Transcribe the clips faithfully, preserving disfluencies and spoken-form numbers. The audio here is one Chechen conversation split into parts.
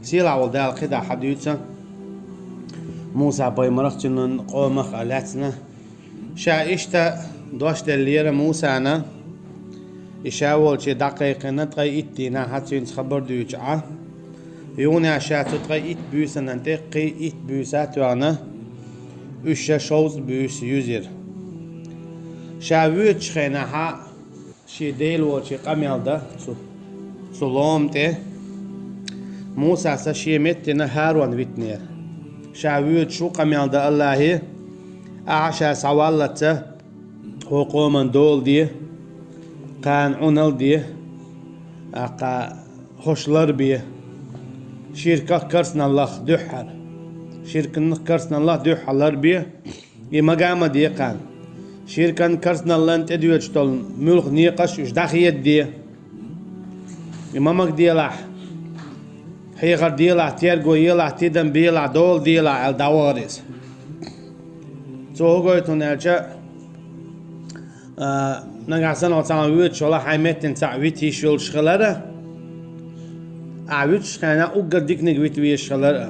Сийлахь волу Дала кхидӀа хьадуьйцу Муса-пайхамарах, цуьнан къомах а лаьцна. Ша иштта дош деллера Мусана, и ша волчу дӀакхайкхина ткъе итт дийнахь цуьнца хабар дуьйцуш Ӏа. Юха ша цу ткъе итт буьйсанан тӀе кхин итт буьйса а тоьхна, уьш ша шовзткъа буьйса юьзира. Ша воьдучу хенахь, шен Дела волчу къамел дан цу, цу лома тӀе. Мусас шен меттана ХӀарун витинера. Ша воьдуш ву къамел дан Аллахье, ахьа ша схьаваллалц хӀокху къоман дола де, кхана Ӏуналла де, тӀаккха хӀорш ларбе, ширках, керстаналлах дуьххьара. Ширканах, керстаналлах дуьххьара ларбе. И мага а ма де кхана. Ширкан, керстаналлан тӀедоьдуш долу муьлхха некъаш уьш дӀахедаде. И ма-мага делахь, хьехар делахь, терго елахь, тидам белахь, дола делахь аьлла дӀавахара иза. Цо хӀун гойту хьуна аьлча, а, нагахь санна хьо цхьана воьдуш валахь, хьайн меттана цхьаъ вита йиш йолуш хилара, ахьа вуьтучу хенахь уггар диканиг вита везаш хилара.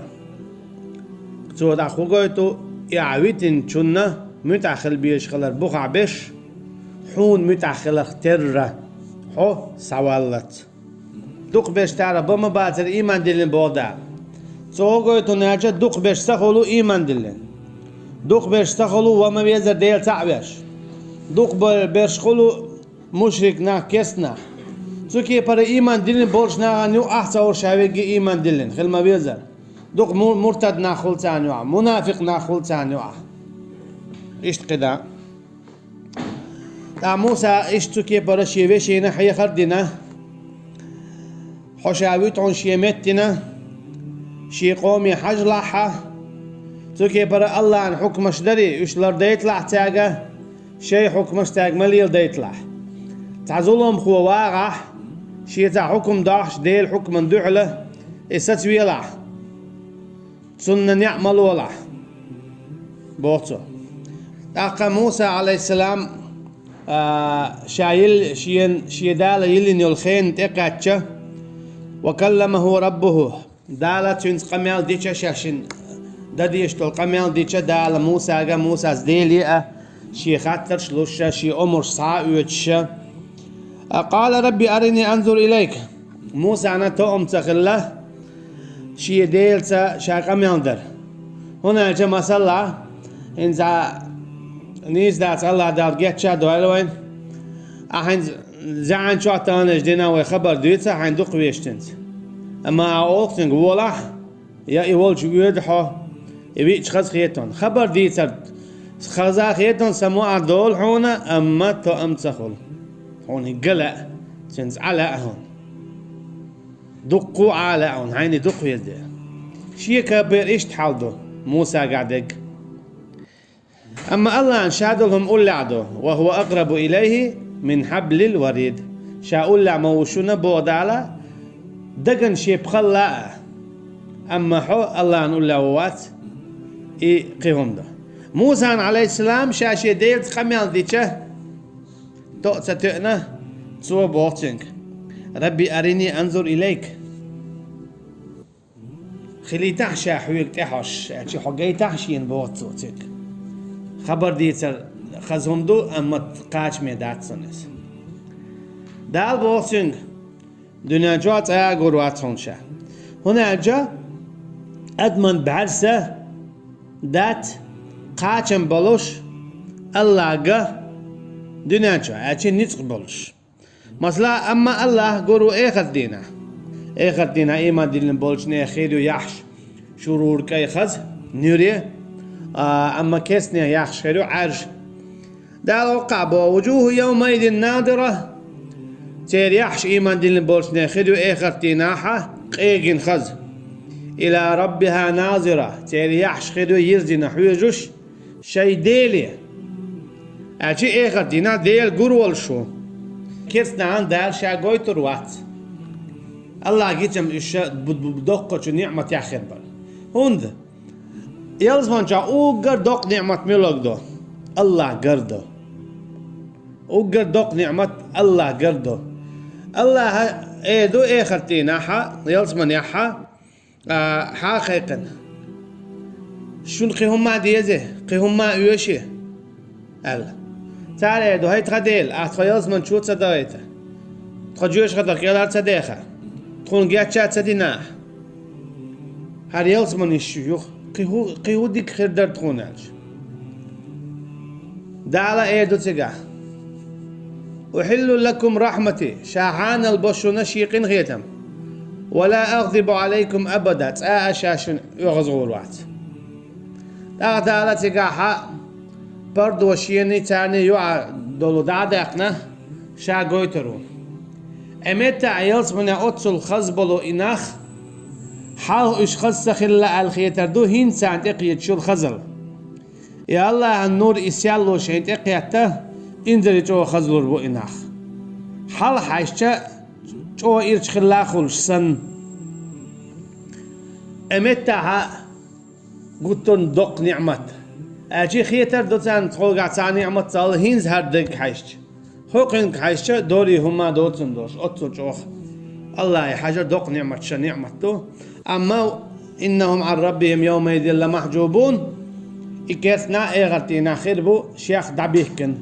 Цо тӀаккха хӀун гойту, и ахьа витинчунна муьтӀахь хила безаш хилар бухахь берш, хьуна муьтӀахь хиларх терра, хьо схьаваллалц. Дукхахберш тӀаьхьара бан ма бацара, ийман диллина боху Дала. Цо хӀун гойту хьуна аьлча, дукхахберш ца хуьлу ийман диллина. Дукхахберш ца хуьлу ван ма везара Дела цхьаъ веш. Дукхахберш хуьлу мушрик нах, керста нах. Цу кепара ийман диллина болчу нахана юкъахь ца хуьлу ша верриге ийман диллина, хила ма везара. Дукха му-, муртад нах хуьлу царна юкъахь, мунафикъ нах хуьлу царна юкъахь. Иштта кхидӀа. ТӀаккха Муса иштта цу кепара шен вешина хьехар а дина, хьо ша вуьту хьуна шен меттана, шен къоме хьажалахь, цу кепара Аллахьан хьукмаш дарий, уьш лардайталахь цаьрга, шайн хьукмаш цаьрга ма леладайталахь. Цхьа зуламхо вагӀахь, шен цхьа хьукам дохьуш Делан хьукмана дуьхьала, и сацавелахь. Цунна неӀ ма лолахь, боху цо. ТӀаккха Муса, Ӏалайхиссалам, а, ша йил-, шен, шен Дала йиллина йолу хенна тӀекхаьчча, «ва калламаху раббуху», Дала цуьнца къамел дича, ша шина дан дезаш долу къамел дича, Дала Мусага, Мусас Деле а, шен хаттарш луша, шен омраш схьа а оьцуша. А, «къала рабби арини анзур илайк». Мусана тоам ца хилла, шен Делаца ша къамел дара. ХӀунда аьлча, масала, хӀинца нийса дац, Аллах Дала гечдойла вайна. Ахь хӀинца зӀе чохь таханчу дийнахь вай хабар дуьйцу хьайна дукхавезачуьнца. Амма ахь олу цуьнга: «Волахь, я и волчу воьду хьо, и виъча хаза хета хьуна». Хабар дийцар хаза хета хьуна, самукъадолу хьуна, амма тоам ца хуьлу. Хьуна хӀинца а лаьа, цуьнца Ӏа лаьа хьуна. Дуккха а лаьа хьуна, хьайна дукхавеза дела. Шен кепара иштта хьал ду Мусагахь дерг. Амма Аллахьан ша долу хӀума уллехь ду: «ва хӀува акърабу илайхи мин хьаблил варид». Ша уллехь ма ву шуна, боху Дала, даган шен пхалла а. Амма хьо Аллахьан уллехь ву вац, и кхин хӀума ду. Мусана, Ӏалайхиссалам, ша шен Делаца къамел дича, тоъ ца тоьъна, цо боху цуьнга: «Рабби арини анзур илайк». Хилийтахьа ша хьоьга тӀехьожуш, аьлча хьо гайтахьа шена, боху цо цуьнга. Хабар дийцар хаза хӀума ду, амма кхачаме дац цунна иза. Дала боху цуьнга: «Дуьнен чохь цкъа а гур вац хьуна ша». ХӀунда аьлча адаман бӀаьрса дац кхачам болуш Аллах ган дуьнен чохь, аьлча ницкъ болуш. Масала, амма Аллах гур ву эхарт дийнахь. Эхарт дийнахь ийман диллина болчу нехан хир ю яххьаш шурура кӀай хаза, нуьре, а, амма керста нехан яххьаш хир ю Ӏаьржа. Дала хӀокхахь боху: «Вуджуху йовмаизин надира». Церан яххьаш ийман диллина болчу нехан хир ю эхарт дийнахь къегина хаза. «Ила раббиха назира». Церан яххьаш хир ю йирзина хьоьжуш шайн Деле. Аьлча эхарт дийнахь Дела гур волуш ву. Керста нахана Дала ша гойтур вац. Аллах гичам уьш ша бу-, бу-, доккхачу ниъматех хир бара. ХӀунда? Ялсамани чохь уггар доккха ниъмат муьлхарг ду? Аллах гар ду. Уггар доккха ниъмат Аллах гар ду. Аллаха эр ду эхарт дийнахьа, ялсаманехьа: А, хьа а кхайкхина: «Шуна кхин хӀумма а дезий, кхин хӀумма а оьший?» — аьлла. Цара эр ду: «ХӀай тха Дела, ахь тхо ялсамани чу ца дахийта, тхо жоьжахатех кӀелхьара ца даьха, тхуна геч а ца дина ахь. ХӀара ялсамани йиш ю, кхин хӀу, кхин хӀу дика хир дара тхуна», — аьлча. Дала эр ду цигахь: «أحل لكم رحمتي», ша хьанал бо шуна шен къинхетам, «ولا أغضب عليكم أبدا», цкъа а ша шуна оьгӀазгӀур вац. ТӀаккха Дала цигахь хьа пардо шений царний юкъа долу дӀа а даьккхина, ша гойтур ву. Ӏе меттахь ялсаманехь оццул хаза болу и нах, хьалха уьш хаза ца хилла аьлла хетар ду, хӀинца царна тӀекхеташ йолу хазалла. И АллахӀан нур, и серло шайна тӀекхетта, инзаре чӀогӀа хазалур бу и нах, хьалха хьаьжча чӀогӀа ирча хилла а хуьлуш санна. Ӏе меттахь гуттарна доккха ниӀмат, аьлча хетар ду царна тхугахь цхьа ниӀмат ца хилла, хӀинца хӀара дерг хьаьжча. ХӀокхуьнга хьаьжча, дорий хӀумма доцун долуш, оццул чӀогӀа. АллахӀе хьажар доккха ниӀмат, ша ниӀмат ду. Амма «إنهم عن ربهم يومئذ لمحجوبون», и керстанаш эхарт дийнахь хир бу шех дӀабихкина,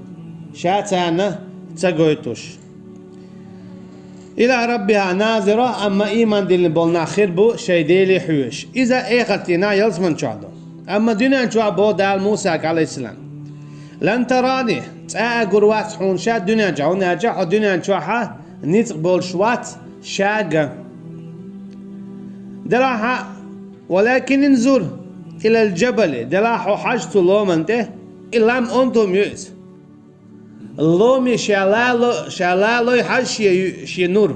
ша царна ца гойтуш. «إلى ربها ناظرة», амма ийман диллина болу нах хир бу шайн Деле хьоьжуш. Иза эхарт дийнахь ялсамани чохь ду. Амма дуьнен чохь боху Дала Мусага, Ӏалайхиссалам: «لن تراني», цкъа а гур вац хьуна ша дуьнен чохь, хӀунда аьлча хьо дуьнен чохь ницкъ болуш вац шага. Делахь а, «ولكن انظر إلى الجبل», делахь хьо хьажа цу ломан тӀе, и лам онда хӀума ю иза. Ломе ша лало, ша лалой хьажа шен ю-, шен нур.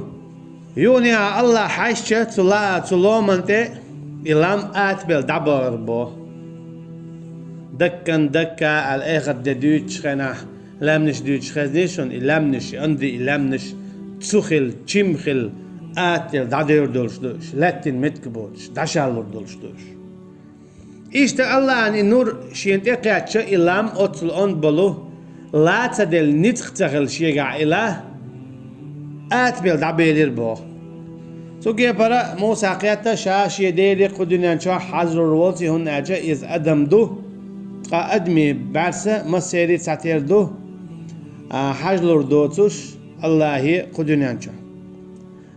Юха а АллахӀ хьаьжча цу ла-, цу ломан тӀе, и лам атабелла дӀабахар боху. Даккан дакка аьлла, эхарт де дуьйцучу хенахь, лаьмнаш дуьйцуш хезний шуна, и лаьмнаш, и онда и лаьмнаш цу хила, чим хила, атаделла дӀадевр долуш ду уьш, лаьттина меттиг боцуш, дӀашаллур долуш ду уьш. Иштта АллахӀан и нур шена тӀекхетча, и лам оццул онда болу, ла ца делла, ницкъ ца хилла шегахь и ла, атабелла дӀабелира боху. Цу кепара Муса кхетта, ша шен Деле кху дуьнен чохь хьажалур волций, хӀунда аьлча иза адам ду, ткъа адамийн бӀаьрса массеран а цхьатерра ду, а, хьажалур доцуш АллахӀе кху дуьнен чохь.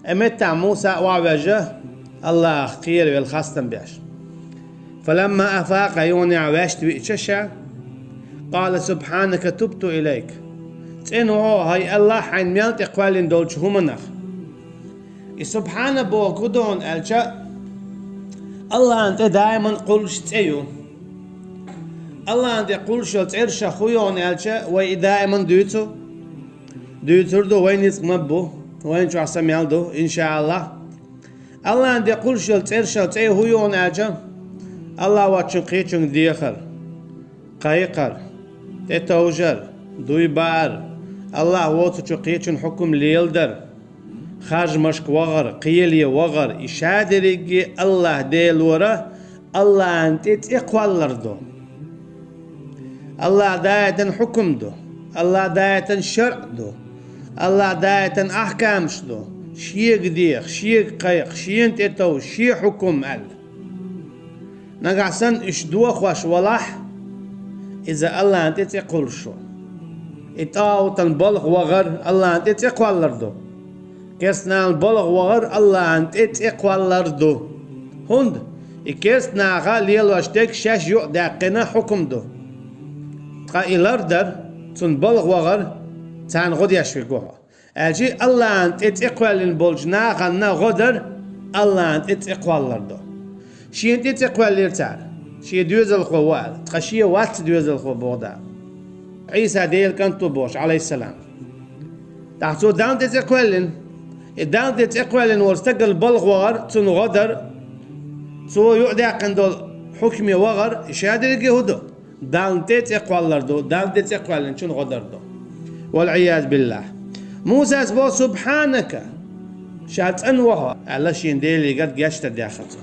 Ӏе меттахь Муса а охьаваьжна, АллахӀах кхеравелла хастам беш. «فلما أفاق», юха а ваьшта веъча ша, «قال سبحانك تبت إليك». ЦӀена ву хьо, хӀай АллахӀ, хьайна мел тӀе кхоьллина долчу хӀуманах. И «субхьана» боху хӀун ду аьлча, АллахӀан тӀе даиман кхуллуш цӀе ю. АллахӀан тӀе кхуллуш йолу цӀераш хӀун ю аьлча, вай и даиман дуьйцу, дуьйцур ду, вай ницкъ ма бу, вайна чохь са мел ду, иншааллахӀ. АллахӀан тӀе кхуллуш йолу цӀераш цӀе хӀун ю аьлча, АллахӀ воцчун кхечуьнга дехар, кхайкхар, тӀетовжар, дуй баар, АллахӀ воцучу кхечун хьукум леладар, харжамашка вахар, кхеле вахар, и шадерриге АллахӀ Делора АллахӀан тӀе цӀе кхоллар ду. АллахӀ даийтина хьукум ду, АллахӀ даийтина шарӀ ду, АллахӀ даийтина ахкамаш ду, шега деха, шега кхайкха, шена тӀетовжа, шен хьукум аьлла. Нагахь санна уьш дохош валахь, иза АллахӀан тӀе цӀе кхуллуш ву. И тӀагӀутан балха вахар АллахӀан тӀе цӀе кхоллар ду. Керстаналла балха вахар АллахӀан тӀе цӀе кхоллар ду. ХӀунда и керстанаха лелош дерг шаьш юкъадаьккхина хьукум ду. Ткъа и лардар, цунна балха вахар, царна гӀо деш верг ву хьо. Аьлча АллахӀан тӀе цӀе кхоьллина болчу нахана гӀо дар АллахӀан тӀе цӀе кхоллар ду. Шена тӀе цӀе кхоьллира цара, шен доьзалхо ву аьлла, ткъа шен вац доьзалхо боху Дала. Ӏийса Делан кӀант ву бохуш, Ӏалайхиссалам. ТӀаккха цо Далла тӀе цӀе кхоьллина. И Далла тӀе цӀе кхоьллина волу стагал балха вахар, цунна гӀо дар, цо юкъадаьккхина долу хьукме вахар, и шадерриге хӀун ду? Далла тӀе цӀе кхоллар ду, Далла тӀе цӀе кхоьллинчун гӀо дар ду. ВалӀиязу биллахӀ. Мусас боху: «Субхьанака», ша цӀанвахьо, аьлла, шен Делигара гечдар дехар цо.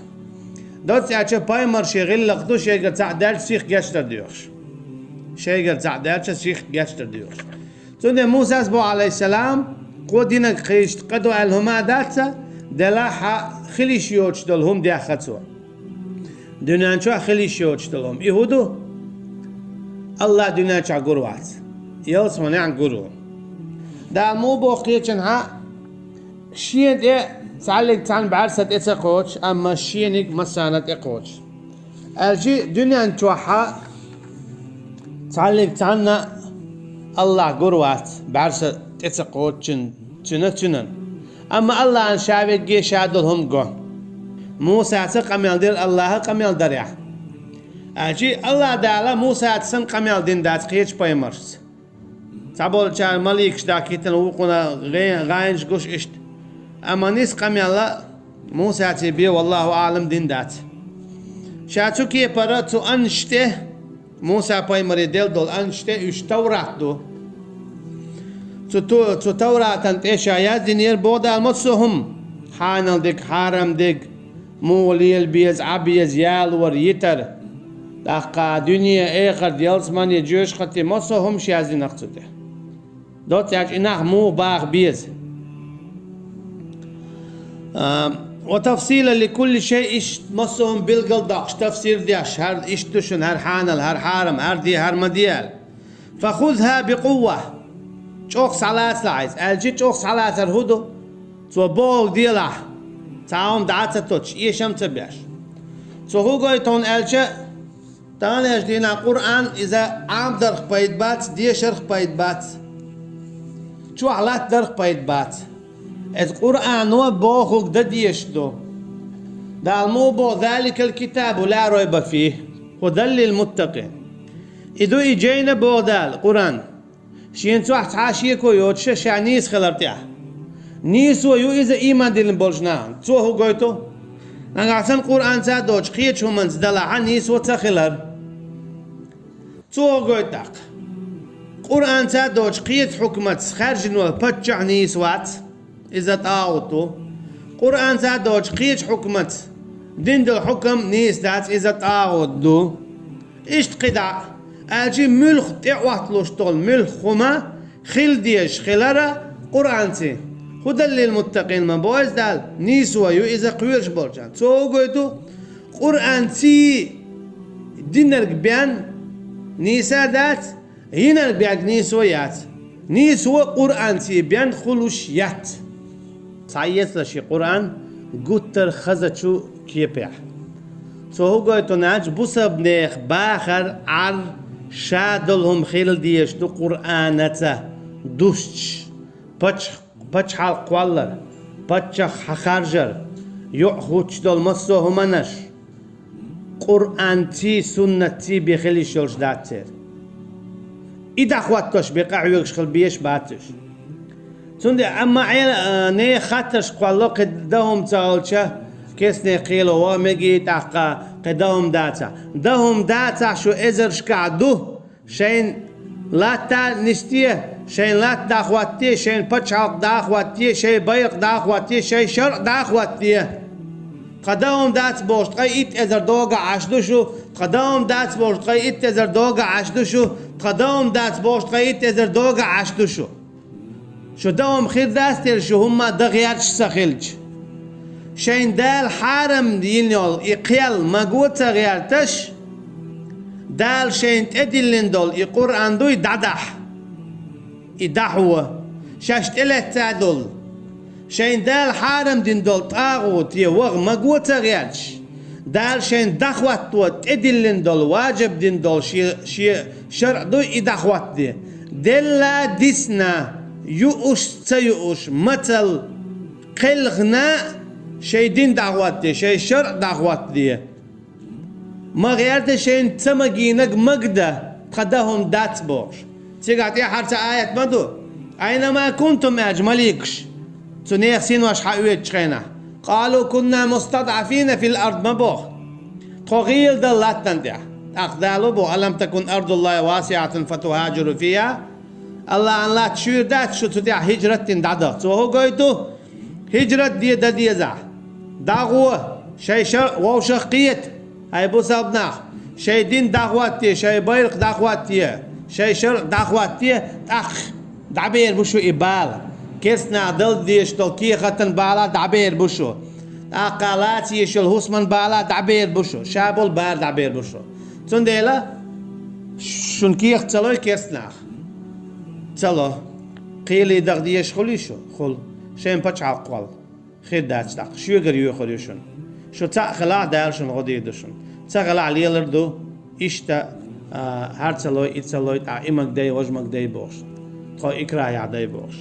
Доцца аьлча, пайхамар шен гӀиллакх ду, шайгара цхьаъ даьлча сиха гечдар доьхуш. Шайгара цхьаъ даьлча сиха гечдар доьхуш. Цундела Мусас боху, Ӏалайхиссалам, кхо динарг кхечу къа до аьлла хӀума а дац, Делахь а хила йиш йоцуш долу хӀума дехха цо. Дуьнен чохь хила йиш йоцуш долу хӀума. И хӀун ду? АллахӀ дуьнен чохь гур вац. Ялсаманехь гур ву. Дала муха боху кхечанхьа, шена тӀе цхьаьллиг цхьаьна бӀаьрса тӀе ца кхочуш, амма шениг массарна тӀе кхочуш. Аьлчи дуьнен чохьа цхьаьллиг цхьанна АллахӀ гур вац, бӀаьрса тӀе ца кхочуш цуьнан, цуьнан. Амма АллахӀан ша вегге ша долу хӀума го. Мусаца къамел дира АллахӀа къамел дарехь. Аьлчи АллахӀ Дала Мусаца санна къамел дина дац кхечу пайхамаршца. Цхьаболчара маликаш дахкийтина вукхуна гӀе-, гӀайнаш гуш иштта. Амма ниса къамелла Мусаций бен, валлаху аӀлам, дина дац. Ша цу кепара цу аннаш тӀе, Муса пайхамаре делла долу аннаш тӀе уьш Таврат ду. Цу, ту-, цу Тавратан тӀе ша яздинера боху Дала массо а хӀума. Хьанал дерг, хьарам дерг, муха лела беза, Ӏа беза, ялор, йитар. ТӀаккха дуьне, эхарт, ялсамани, жоьжахати, массо а хӀумаш яздинарх цу тӀе. Доцца аьлча, и нах муха баха беза. А, ва тафсила ли кулли шай, иштта массо а хӀума билгал доккхуш, тафсир деш, хӀара иштта ду шуна, хӀара хьанал, хӀара хьарам, хӀара де, хӀара ма де аьлла. Фа хузхьа би къувва. ЧӀогӀа схьалацалахь иза. Аьлчи чӀогӀа схьалацар хӀун ду? Цо бохург делахь, цхьа хӀума дӀа а ца тоттуш, эшам а ца беш. Цо хӀун гойту хьуна аьлча, таханлерчу дийнахь Къуръан иза Ӏамадарх пайда бац, дешарх пайда бац, чохь латтадарх пайда бац. Иза Къуръано бохург дан дезаш ду. Дала муха боху: «Заликал китабу ла райба фихи, худал лил муттакъин». И ду и жайна, боху Дала, Къуръан. Шена цохь цхьа а шеко йоцуш, ша нийса хилар тӀехь. Нийсо ю иза ийман диллина болчу нахана. Цо хӀун гойту? Нагахь санна Къуръанца а доцуш кхечу хӀуманца далахь а нийсо ца хилар. Цо хӀун гойту тӀаккха? Къуръанца а доцуш кхечу хьукматца хаьржина волу паччахь нийса вац. Иза тӀагӀут ду. Къуръанца а доцуш кхечу хьукматца дина долу хьукам нийса дац, иза тӀагӀут ду. Иштта кхидӀа, аьлчи муьлхха тӀеӀотталуш долу муьлхха хӀума хила дезаш хилара Къуръанций. Худал лил муттакъин ма боху иза Дала, нийсо ю иза кхоьруш болчарна. Цо хӀун гойту? Къуръанций динарг бен нийса дац, йинарг бен нийсо яц. Нийсо Къуръанций бен хуьлуш яц. Схьаэцалаш и Къуръан гуттар а хазачу кепехь. Цо хӀун гойту аьлча, бусалба нехан бахар, Ӏар, ша долу хӀума хила дезаш ду Къуръанаца дустуш, пачх-, пачхьалкх кхоллар, паччахь хьахаржар, юкъахӀуттуш долу массо а хӀуманаш. Къуръанций, суннатций бен хила йиш йолуш дац церан. И дӀахӀоттош бен къахьоьгуш хила безаш бац уьш. Цундела амма Ӏела, а, нехан хаттарш кхолло, кхин дан хӀума ца хилча, кестне кхело ваха мегий, тӀаккха кхин дан хӀума дацахь. Дан хӀума дацахь, шу эзаршкахь ду. Шайн латта нисде, шайн латта дӀахӀоттаде, шайн пачхьалкх дӀахӀоттаде, шайн байракх дӀахӀоттаде, шайн шарӀ дӀахӀоттаде. Тхан дан хӀума дац бохуш, ткъе итт эзар догахь Ӏаш ду шу, тхан дан хӀума дац бохуш, ткъе итт эзар догахь Ӏаш ду шу, тхан дан хӀума дац бохуш, ткъе итт эзар догахь Ӏаш ду шу. Шу дан хӀума хир дац тера, шу хӀумма дан гӀерташ ца хилча. Шайн Дала хьарам йина йолу и кхел маго ца гӀерташ, Дала шайна тӀедиллина долу и Къуръан дуй дӀадахьа. И дӀахьо, шаьш тӀелаьцна долу. Шайн Дала хьарам дина долу тӀагӀуте ваха маго ца гӀерташ, Дала шайна дӀахӀотто тӀедиллина долу, важиб дина долу шен, шен шарӀ дуй и дӀахӀоттаде. Делла дисна, юуш ца юуш, мацалла кхелхина, шайн дин дӀахӀоттаде, шайн шарӀ дӀахӀоттаде. Ма гӀерта шайна ца магийнарг магда, тхан дан хӀума дац бохуш. Цигахь тӀаьхьара цхьа аят ма ду: «Айнама кунтум», аьлча маликаш, цу нехан синош хьаоьцучу хенахь, «къалу кунна мустадӀафина фил ард», ма боху. Тхо гӀийла дара латтана тӀехь. ТӀаккха Дала боху: «Алам такун ардуллахи васиатан фатухажиру фиха». АллахӀан латта шуьйра дац шу цу тӀехь хӀижрат дина дӀадаха. Цо хӀун гойту? ХӀижрат де дан дезахь, дӀагӀо, шайн шарӀ вовшах кхета, хӀай бусалба нах, шайн дин дӀахӀоттаде, шайн байракх дӀахӀоттаде, шайн шарӀ дӀахӀоттаде, тӀаккха дӀабер бу шу и бала. Керстанаха дала дезаш долу кехатан бала дӀабер бу шу. ТӀаккха лаца езаш йолу хӀусаман бала дӀабер бу шу. Ша болу бала дӀабер бу шу. Цундела шуна кехат ца лой керстанаха. Ца ло. Кхеле даха дезаш хуьлий шу? Хуьлу. Шайн пачхьалкх кхолла. Хир дац тӀаккха. Шуьгара йоьхур ю шуна. Шу цхьаъ хилахь, Дала шуна гӀо дийр ду шуна. Ца хилахь, лелар ду. Иштта, а, хӀара ца лой, и ца лой, тӀаккха и мага дай, важа мага дай бохуш. Тхо икрахьехь дай бохуш.